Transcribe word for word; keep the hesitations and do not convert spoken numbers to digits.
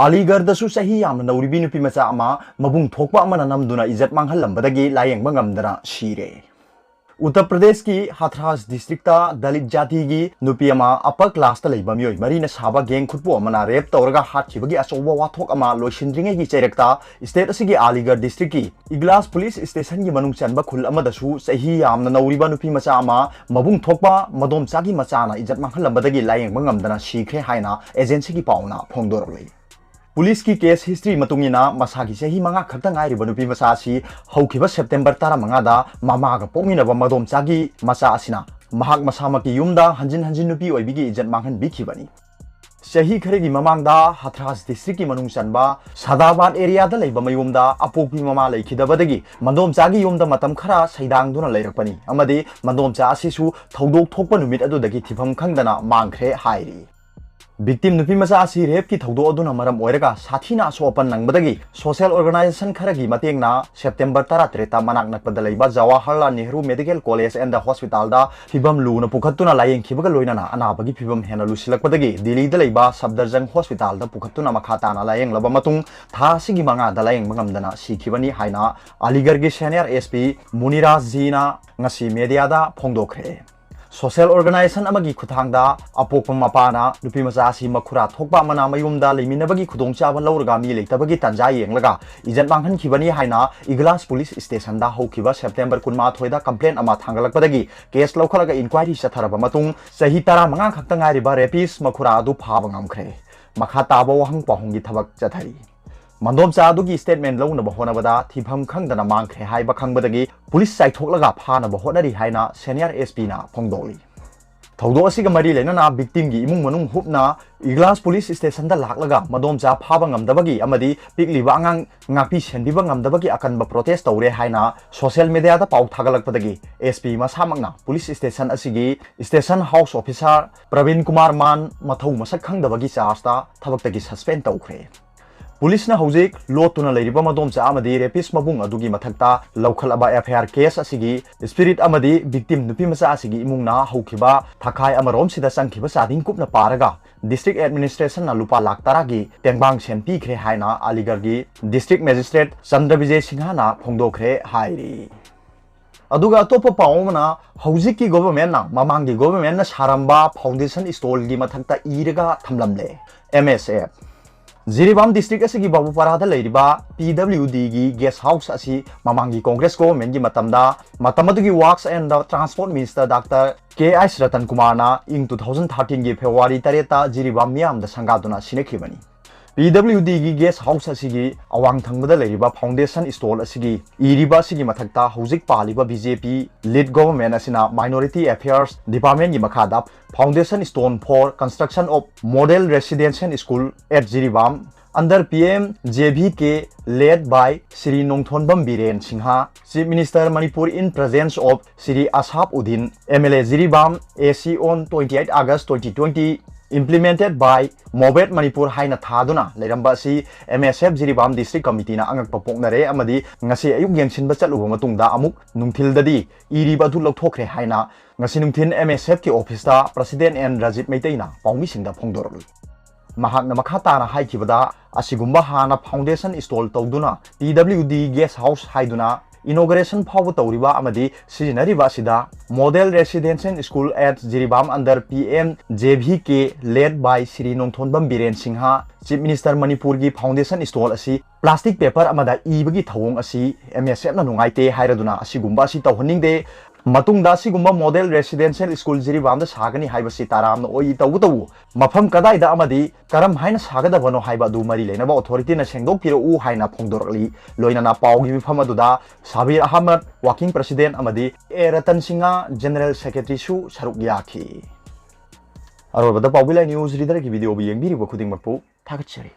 ꯑꯂꯤꯒꯔꯗꯁꯨ ꯆꯍꯤ ꯌꯥꯝꯅ ꯅꯧꯔꯤꯕꯤ ꯅꯨꯄꯤ ꯃꯆꯥ ꯑꯃ ꯃꯕꯨꯡ ꯊꯣꯛꯄ ꯑꯃꯅ ꯅꯝꯗꯨꯅ ꯏꯖꯠ ꯃꯥꯡꯍꯜꯂꯝꯕꯗꯒꯤ ꯂꯥꯌꯦꯡꯕ ꯉꯝꯗꯅ ꯁꯤꯔꯦ꯫ ꯎꯠꯇꯔ ꯄ꯭ꯔꯗꯦꯁꯀꯤ ꯍꯊ꯭ꯔꯥꯁ ꯗꯤꯁꯇ꯭ꯔꯤꯛꯇ ꯗꯂꯤꯠ ꯖꯥꯇꯤꯒꯤ ꯅꯨꯄꯤ ꯑꯃ ꯑꯄꯔ ꯀ꯭ꯂꯥꯁꯇ ꯂꯩꯕ ꯃꯤꯑꯣꯏ ꯃꯔꯤꯅ ꯁꯥꯕ ꯒꯦꯡ ꯈꯨꯠꯄꯨ ꯑꯃꯅ ꯔꯦꯞ ꯇꯧꯔꯒ ꯍꯥꯠꯈꯤꯕꯒꯤ ꯑꯆꯧꯕ ꯋꯥꯊꯣꯛ ꯑꯃ ꯂꯣꯏꯁꯤꯟꯗ꯭ꯔꯤꯉꯩꯒꯤ ꯆꯩꯔꯛꯇ, ꯁ꯭ꯇꯦꯠ ꯑꯁꯤꯒꯤ ꯑꯂꯤꯒꯔ ꯗꯤꯁꯇ꯭ꯔꯤꯛꯀꯤ ꯏꯒꯂꯥꯁ ꯄꯨꯂꯤꯁ ꯁ꯭ꯇꯦꯁꯟꯒꯤ ꯃꯅꯨꯡ ꯆꯟꯕ ꯈꯨꯜ ꯑꯃꯗꯁꯨ ꯆꯍꯤ ꯌꯥꯝꯅ ꯅꯧꯔꯤꯕ ꯅꯨꯄꯤ ꯃꯆꯥ ꯑꯃ ꯃꯕꯨꯡ ꯊꯣꯛꯄ ꯃꯗꯣꯝꯆꯥꯒꯤ ꯃꯆꯥꯅ ꯏꯖꯠ ꯃꯥꯡꯍꯜꯂꯝꯕꯗꯒꯤ ꯂꯥꯌꯦꯡꯕ ꯉꯝꯗꯅ ꯁꯤꯈ꯭ꯔꯦ ꯍꯥꯏꯅ ꯑꯦꯖꯦꯟꯁꯤꯒꯤ ꯄꯥꯎꯅ ꯐꯣꯡꯗꯣꯔꯛꯂꯤ꯫ ꯄꯨꯂꯤꯁꯀꯤ ꯀꯦꯁ ꯍꯤꯁꯇ꯭ꯔꯤ ꯃꯇꯨꯡ ꯏꯟꯅ, ꯃꯁꯥꯒꯤ ꯆꯍꯤ ꯃꯉꯥ ꯈꯛꯇ ꯉꯥꯏꯔꯤꯕ ꯅꯨꯄꯤ ꯃꯆꯥ ꯑꯁꯤ ꯍꯧꯈꯤꯕ ꯁꯦꯞꯇꯦꯝꯕꯔ ꯇꯔꯥꯃꯉꯥꯗ ꯃꯃꯥꯒ ꯄꯣꯛꯃꯤꯟꯅꯕ ꯃꯗꯣꯝꯆꯥꯒꯤ ꯃꯆꯥ ꯑꯁꯤꯅ ꯃꯍꯥꯛ ꯃꯁꯥꯃꯛꯀꯤ ꯌꯨꯝꯗ ꯍꯟꯖꯤꯟ ꯍꯟꯖꯤꯟ ꯅꯨꯄꯤ ꯑꯣꯏꯕꯤꯒꯤ ꯏꯖꯠ ꯃꯥꯡꯍꯟꯕꯤꯈꯤꯕꯅꯤ꯫ ꯆꯍꯤ ꯈꯔꯒꯤ ꯃꯃꯥꯡꯗ ꯍꯊ꯭ꯔꯥꯁ ꯗꯤꯁꯇ꯭ꯔꯤꯛꯀꯤ ꯃꯅꯨꯡ ꯆꯟꯕ ꯁꯥꯗꯥꯕꯥꯗ ꯑꯦꯔꯤꯌꯥꯗ ꯂꯩꯕ ꯃꯌꯨꯝꯗ ꯑꯄꯣꯛꯄꯤ ꯃꯃꯥ ꯂꯩꯈꯤꯗꯕꯗꯒꯤ ꯃꯗꯣꯝꯆꯥꯒꯤ ꯌꯨꯝꯗ ꯃꯇꯝ ꯈꯔ ꯁꯩꯗꯥꯡꯗꯨꯅ ꯂꯩꯔꯛꯄꯅꯤ ꯑꯃꯗꯤ ꯃꯗꯣꯝꯆꯥ ꯑꯁꯤꯁꯨ ꯊꯧꯗꯣꯛ ꯊꯣꯛꯄ ꯅꯨꯃꯤꯠ ꯑꯗꯨꯗꯒꯤ ꯊꯤꯐꯝ ꯈꯪꯗꯅ ꯃꯥꯡꯈ꯭ꯔꯦ ꯍꯥꯏꯔꯤ꯫ ꯚꯤꯛꯇꯤꯝ ꯅꯨꯄꯤ ꯃꯆꯥ ꯑꯁꯤ ꯔꯦꯞꯀꯤ ꯊꯧꯗꯣꯛ ꯑꯗꯨꯅ ꯃꯔꯝ ꯑꯣꯏꯔꯒ ꯁꯥꯊꯤꯅ ꯑꯁꯣꯛ ꯑꯄꯟ ꯅꯪꯕꯗꯒꯤ ꯁꯣꯁꯤꯌꯦꯜ ꯑꯣꯔꯒꯅꯥꯏꯖꯦꯁꯟ ꯈꯔꯒꯤ ꯃꯇꯦꯡꯅ ꯁꯦꯞꯇꯦꯝꯕꯔ ꯇꯔꯥꯇꯔꯦꯠꯇ ꯃꯅꯥꯛ ꯅꯛꯄꯗ ꯂꯩꯕ Jawaharlal Nehru medical college and ꯍꯣꯁꯄꯤꯇꯥꯜꯗ ꯐꯤꯕꯝ ꯂꯨꯅ ꯄꯨꯈꯠꯇꯨꯅ ꯂꯥꯌꯦꯡꯈꯤꯕꯒ ꯂꯣꯏꯅꯅ ꯑꯅꯥꯕꯒꯤ ꯐꯤꯕꯝ ꯍꯦꯟꯅ ꯂꯨꯁꯤꯜꯂꯛꯄꯗꯒꯤ ꯗꯤꯜꯂꯤꯗ ꯂꯩꯕ ꯁꯐꯗꯔꯖꯪ ꯍꯣꯁꯄꯤꯇꯥꯜꯗ ꯄꯨꯈꯠꯇꯨꯅ ꯃꯈꯥ ꯇꯥꯅ ꯂꯥꯌꯦꯡꯂꯕ ꯃꯇꯨꯡ ꯊꯥ ꯑꯁꯤꯒꯤ ꯃꯉꯥꯗ ꯂꯥꯌꯦꯡꯕ ꯉꯝꯗꯅ ꯁꯤꯈꯤꯕꯅꯤ ꯍꯥꯏꯅ ꯑꯂꯤꯒꯔꯒꯤ ꯁꯦꯅꯤꯌꯔ ꯑꯦꯁ ꯄꯤ ꯃꯨꯅꯤꯔꯥꯖ ꯖꯤꯅ ꯉꯁꯤ ꯃꯦꯗꯤꯌꯥꯗ ꯐꯣꯡꯗꯣꯛꯈ꯭ꯔꯦ꯫ ꯁꯣꯁꯤꯌꯦꯜ ꯑꯣꯔꯒꯅꯥꯏꯖꯦꯁꯟ ꯑꯃꯒꯤ ꯈꯨꯠꯊꯥꯡꯗ ꯑꯄꯣꯛꯄ ꯃꯄꯥꯅ ꯅꯨꯄꯤ ꯃꯆꯥ ꯑꯁꯤ ꯃꯈꯨꯔꯥ ꯊꯣꯛꯄ ꯑꯃꯅ ꯃꯌꯨꯝꯗ ꯂꯩꯃꯤꯟꯅꯕꯒꯤ ꯈꯨꯗꯣꯡꯆꯥꯕ ꯂꯧꯔꯒ ꯃꯤ ꯂꯩꯇꯕꯒꯤ ꯇꯥꯟꯖꯥ ꯌꯦꯡꯂꯒ ꯏꯖꯠ ꯃꯥꯡꯍꯟꯈꯤꯕꯅꯤ ꯍꯥꯏꯅ ꯏꯒꯂꯥꯁ ꯄꯨꯂꯤꯁ ꯁ꯭ꯇꯦꯁꯟꯗ ꯍꯧꯈꯤꯕ ꯁꯦꯞꯇꯦꯝꯕꯔ ꯀꯨꯟꯃꯥꯊꯣꯏꯗ ꯀꯝꯄ꯭ꯂꯦꯟ ꯑꯃ ꯊꯥꯡꯒꯠꯂꯛꯄꯗꯒꯤ ꯀꯦꯁ ꯂꯧꯈꯠꯂꯒ ꯏꯟꯀ꯭ꯋꯥꯏꯔꯤ ꯆꯠꯊꯔꯕ ꯃꯇꯨꯡ ꯆꯍꯤ ꯇꯔꯥꯃꯉꯥ ꯈꯛꯇ ꯉꯥꯏꯔꯤꯕ ꯔꯦꯄꯤꯁ ꯃꯈꯨꯔꯥ ꯑꯗꯨ ꯐꯥꯕ ꯉꯝꯈ꯭ꯔꯦ꯫ ꯃꯈꯥ ꯇꯥꯕ ꯋꯥꯍꯪ ꯄꯥꯎꯍꯪꯒꯤ ꯊꯕꯛ ꯆꯠꯊꯔꯤ꯫ ꯃꯟꯗꯣꯝꯆꯥ ꯑꯗꯨꯒꯤ ꯁ꯭ꯇꯦꯠꯃꯦꯟ ꯂꯧꯅꯕ ꯍꯣꯠꯅꯕꯗ ꯊꯤꯐꯝ ꯈꯪꯗꯅ ꯃꯥꯡꯈ꯭ꯔꯦ ꯍꯥꯏꯕ ꯈꯪꯕꯗꯒꯤ ꯄꯨꯂꯤꯁ ꯆꯥꯏꯊꯣꯛꯂꯒ ꯐꯥꯅꯕ ꯍꯣꯠꯅꯔꯤ ꯍꯥꯏꯅ ꯁꯦꯅꯤꯌꯔ ꯑꯦꯁ ꯄꯤꯅ ꯐꯣꯡꯗꯣꯛꯂꯤ꯫ ꯊꯧꯗꯣꯛ ꯑꯁꯤꯒ ꯃꯔꯤ ꯂꯩꯅꯅ ꯚꯤꯛꯇꯤꯝꯒꯤ ꯏꯃꯨꯡ ꯃꯅꯨꯡ ꯍꯨꯞꯅ ꯏꯒꯂꯥꯁ ꯄꯨꯂꯤꯁ ꯁ꯭ꯇꯦꯁꯟꯗ ꯂꯥꯛꯂꯒ ꯃꯗꯣꯝꯆꯥ ꯐꯥꯕ ꯉꯝꯗꯕꯒꯤ ꯑꯃꯗꯤ ꯄꯤꯛꯂꯤꯕ ꯑꯉꯥꯡ ꯉꯥꯛꯄꯤ ꯁꯦꯟꯕꯤꯕ ꯉꯝꯗꯕꯒꯤ ꯑꯀꯟꯕ ꯄ꯭ꯔꯣꯇꯦꯁ ꯇꯧꯔꯦ ꯍꯥꯏꯅ ꯁꯣꯁꯤꯌꯦꯜ ꯃꯦꯗꯤꯌꯥꯗ ꯄꯥꯎ ꯊꯥꯒꯠꯂꯛꯄꯗꯒꯤ ꯑꯦꯁ ꯄꯤ ꯃꯁꯥꯃꯛꯅ ꯄꯨꯂꯤꯁ ꯁ꯭ꯇꯦꯁꯟ ꯑꯁꯤꯒꯤ station house officer Praveen Kumar ꯃꯥꯟ ꯃꯊꯧ ꯃꯁꯛ ꯈꯪꯗꯕꯒꯤ ꯆꯥꯔꯖꯇ ꯊꯕꯛꯇꯒꯤ ꯁꯁꯄꯦꯟ ꯇꯧꯈ꯭ꯔꯦ꯫ ꯄꯨꯂꯤꯁꯅ ꯍꯧꯖꯤꯛ ꯂꯣꯠꯇꯨꯅ ꯂꯩꯔꯤꯕ ꯃꯗꯣꯝꯆꯥ ꯑꯃꯗꯤ ꯔꯦꯄꯤꯁ ꯃꯕꯨꯡ ꯑꯗꯨꯒꯤ ꯃꯊꯛꯇ ꯂꯧꯈꯠꯂꯕ ꯑꯦꯐ ꯑꯥꯏ ꯑꯥꯔ ꯀꯦꯁ ꯑꯁꯤꯒꯤ ꯁ꯭ꯄꯤꯔꯤꯠ ꯑꯃꯗꯤ ꯚꯤꯛꯇꯤꯝ ꯅꯨꯄꯤ ꯃꯆꯥ ꯑꯁꯤꯒꯤ ꯏꯃꯨꯡꯅ ꯍꯧꯈꯤꯕ ꯊꯥꯈꯥꯏ ꯑꯃꯔꯣꯝꯁꯤꯗ ꯆꯪꯈꯤꯕ ꯆꯥꯗꯤꯡ ꯀꯨꯞꯅ ꯄꯥꯔꯒ ꯗꯤꯁꯇ꯭ꯔꯤꯛ ꯑꯦꯗꯃꯤꯅꯤꯁꯇ꯭ꯔꯦꯁꯟꯅ ꯂꯨꯄꯥ ꯂꯥꯈ ꯇꯔꯥꯒꯤ ꯇꯦꯡꯕꯥꯡ ꯁꯦꯟ ꯄꯤꯈ꯭ꯔꯦ ꯍꯥꯏꯅ ꯑꯂꯤꯒꯔꯒꯤ ꯗꯤꯁꯇ꯭ꯔꯤꯛ ꯃꯦꯖꯤꯁꯇ꯭ꯔꯦꯠ ꯆꯟꯗ꯭ꯔ ꯕꯤꯖꯦ ꯁꯤꯡꯍꯅ ꯐꯣꯡꯗꯣꯛꯈ꯭ꯔꯦ ꯍꯥꯏꯔꯤ꯫ ꯑꯗꯨꯒ ꯑꯇꯣꯞꯄ ꯄꯥꯎ ꯑꯃꯅ, ꯍꯧꯖꯤꯛꯀꯤ ꯒꯣꯚꯔꯟꯃꯦꯟꯠꯅ ꯃꯃꯥꯡꯒꯤ ꯒꯣꯚꯔꯟꯃꯦꯟꯠꯅ ꯁꯥꯔꯝꯕ ꯐꯥꯎꯟꯗꯦꯁꯟ ꯁ꯭ꯇꯣꯟꯒꯤ ꯃꯊꯛꯇ ꯏꯔꯒ ꯊꯝꯂꯝꯂꯦ꯫ ꯑꯦꯝ ꯑꯦꯁ ꯑꯦꯐ꯫ ꯖꯤꯔꯤꯕꯥꯝ ꯗꯤꯁꯇ꯭ꯔꯤꯛ ꯑꯁꯤꯒꯤ ꯕꯥꯕꯨꯄꯥꯔꯥꯗ ꯂꯩꯔꯤꯕ ꯄꯤ ꯗꯕ꯭ꯂꯤꯌꯨ ꯗꯤꯒꯤ ꯒꯦꯁ ꯍꯥꯎꯁ ꯑꯁꯤ ꯃꯃꯥꯡꯒꯤ ꯀꯣꯡꯒ꯭ꯔꯦꯁ ꯒꯣꯚꯔꯟꯃꯦꯟꯠꯀꯤ ꯃꯇꯝꯗ, ꯃꯇꯝ ꯑꯗꯨꯒꯤ ꯋꯥꯔꯛꯁ ꯑꯦꯟ ꯇ꯭ꯔꯥꯟꯁꯄꯣꯔꯠ ꯃꯤꯅꯤꯁꯇꯔ ꯗꯥꯛꯇꯔ ꯀꯦ ꯑꯥꯏ ꯁꯔꯇꯟ ꯀꯨꯃꯥꯔꯅ ꯏꯪ ꯇꯨ ꯊꯥꯎꯖꯟ ꯊꯥꯔꯇꯤꯟꯒꯤ ꯐꯦꯕ꯭ꯔꯨꯋꯥꯔꯤ ꯇꯔꯦꯠꯇ ꯖꯤꯔꯤꯕꯥꯝ ꯃꯤꯌꯥꯝꯗ ꯁꯪꯒꯥꯗꯨꯅ ꯁꯤꯟꯅꯈꯤꯕꯅꯤ꯫ ꯄꯤ ꯗꯕ꯭ꯂꯤꯌꯨ ꯗꯤꯒꯤ ꯒꯦꯁ ꯍꯥꯎꯁ ꯑꯁꯤꯒꯤ ꯑꯋꯥꯡ ꯊꯪꯕꯗ ꯂꯩꯔꯤꯕ ꯐꯥꯎꯟꯗꯦꯁꯟ ꯁ꯭ꯇꯣꯟ ꯑꯁꯤꯒꯤ ꯏꯔꯤꯕ ꯑꯁꯤꯒꯤ ꯃꯊꯛꯇ ꯍꯧꯖꯤꯛ ꯄꯥꯜꯂꯤꯕ ꯕꯤ ꯖꯦ ꯄꯤ ꯂꯤꯗ ꯒꯣꯚꯔꯟꯃꯦꯟꯠ ꯑꯁꯤꯅ ꯃꯥꯏꯅꯣꯔꯤꯇꯤ ꯑꯦꯐꯤꯌꯔꯁ ꯗꯤꯄꯥꯔꯠꯃꯦꯟꯠꯀꯤ ꯃꯈꯥꯗ Foundation Stone for Construction of Model Residential School at Jiribam under P M J V K led by Shri Nongthonbam Biren Singha, Chief Minister Manipur in presence of Shri Asaf Uddin, M L A Jiribam, A C on twenty-eight August twenty twenty, implemented by Mobet Manipur ꯍꯥꯏꯅ ꯊꯥꯗꯨꯅ ꯂꯩꯔꯝꯕ ꯑꯁꯤ M ꯑꯦꯁ F Jiribam district ꯀꯃꯤꯇꯤꯅ ꯑꯉꯛꯄ ꯄꯣꯛꯅꯔꯦ ꯑꯃꯗꯤ ꯉꯁꯤ ꯑꯌꯨꯛ ꯌꯦꯡꯁꯤꯟꯕ ꯆꯠꯂꯨꯕ ꯃꯇꯨꯡꯗ ꯑꯃꯨꯛ ꯅꯨꯡꯊꯤꯜꯗꯗꯤ ꯏꯔꯤꯕ ꯑꯗꯨ ꯂꯧꯊꯣꯛꯈ꯭ꯔꯦ ꯍꯥꯏꯅ ꯉꯁꯤ ꯅꯨꯡꯊꯤꯜ ꯑꯦꯝ ꯑꯦꯁ ꯑꯦꯐꯀꯤ ꯑꯣꯐꯤꯁꯇ ꯄ꯭ꯔꯁꯤꯗꯦꯟꯠ ꯑꯦꯟ ꯔꯖꯤꯠ ꯃꯩꯇꯩꯅ ꯄꯥꯎꯃꯤꯁꯤꯡꯗ ꯐꯣꯡꯗꯣꯔꯛꯂꯤ꯫ ꯃꯍꯥꯛꯅ ꯃꯈꯥ ꯇꯥꯅ ꯍꯥꯏꯈꯤꯕꯗ, ꯑꯁꯤꯒꯨꯝꯕ ꯍꯥꯟꯅ ꯐꯥꯎꯟꯗꯦꯁꯟ ꯁ꯭ꯇꯣꯟ ꯇꯧꯗꯨꯅ ꯄꯤ ꯗꯕ꯭ꯂꯤꯌꯨ ꯗꯤ ꯒꯦꯁ ꯍꯥꯎꯁ ꯍꯥꯏꯗꯨꯅ ꯏꯅꯣꯒ꯭ꯔꯦꯁꯟ ꯐꯥꯎꯕ ꯇꯧꯔꯤꯕ ꯑꯃꯗꯤ ꯁꯤꯖꯤꯟꯅꯔꯤꯕ ꯑꯁꯤꯗ Model Residential School at Jiribam under P M J V K led by Shri Nongthonbam Biren Singha, Chief Minister ꯃꯅꯤꯄꯨꯔꯒꯤ ꯐꯥꯎꯟꯗꯦꯁꯟ ꯁ꯭ꯇꯣꯟ ꯑꯁꯤ ꯄ꯭ꯂꯥꯁꯇꯤꯛ ꯄꯦꯄꯔ ꯑꯃꯗ ꯏꯕꯒꯤ ꯊꯧꯑꯣꯡ ꯑꯁꯤ ꯑꯦꯝ ꯑꯦꯁ ꯑꯦꯐꯅ ꯅꯨꯡꯉꯥꯏꯇꯦ ꯍꯥꯏꯔꯗꯨꯅ ꯑꯁꯤꯒꯨꯝꯕ ꯑꯁꯤ ꯇꯧꯍꯟꯅꯤꯡꯗꯦ꯫ ꯃꯇꯨꯡꯗ ꯑꯁꯤꯒꯨꯝꯕ ꯃꯣꯗꯦꯜ ꯔꯦꯁꯤꯗꯦꯟꯁꯤꯌꯦꯜ ꯁ꯭ꯀꯨꯜ ꯖꯤꯔꯤꯕꯥꯝꯗ ꯁꯥꯒꯅꯤ ꯍꯥꯏꯕꯁꯤ ꯇꯔꯥꯝꯅ ꯑꯣꯏ꯫ ꯇꯧꯕꯇꯕꯨ ꯃꯐꯝ ꯀꯗꯥꯏꯗ ꯑꯃꯗꯤ ꯀꯔꯝ ꯍꯥꯏꯅ ꯁꯥꯒꯗꯕꯅꯣ ꯍꯥꯏꯕ ꯑꯗꯨ ꯃꯔꯤ ꯂꯩꯅꯕ ꯑꯣꯊꯣꯔꯤꯇꯤꯅ ꯁꯦꯡꯗꯣꯛꯄꯤꯔꯛꯎ ꯍꯥꯏꯅ ꯐꯣꯡꯗꯣꯔꯛꯂꯤ꯫ ꯂꯣꯏꯅꯅ ꯄꯥꯎꯒꯤ ꯃꯤꯐꯝ ꯑꯗꯨꯗ ꯁꯥꯕꯤꯔ ꯑꯍꯃꯗ, ꯋꯥꯔꯀꯤꯡ ꯄ꯭ꯔꯁꯤꯗꯦꯟꯠ, ꯑꯃꯗꯤ ꯑꯦ ꯔꯇꯟ ꯁꯤꯡꯍ, ꯖꯦꯅꯔꯦꯜ ꯁꯦꯀ꯭ꯔꯦꯇꯔꯤꯁꯨ ꯁꯔꯨꯛ ꯌꯥꯈꯤ꯫ ꯑꯔꯣꯏꯕꯗ ꯄꯥꯎꯕꯤ ꯂꯥꯏ ꯅ꯭ꯌꯨꯁ ꯔꯤꯗꯔꯒꯤ ꯚꯤꯗꯤꯑꯣꯕꯨ ꯌꯦꯡꯕꯤꯔꯤꯕ ꯈꯨꯗꯤꯡꯃꯛꯄꯨ ꯊꯥꯒꯠꯆꯔꯤ꯫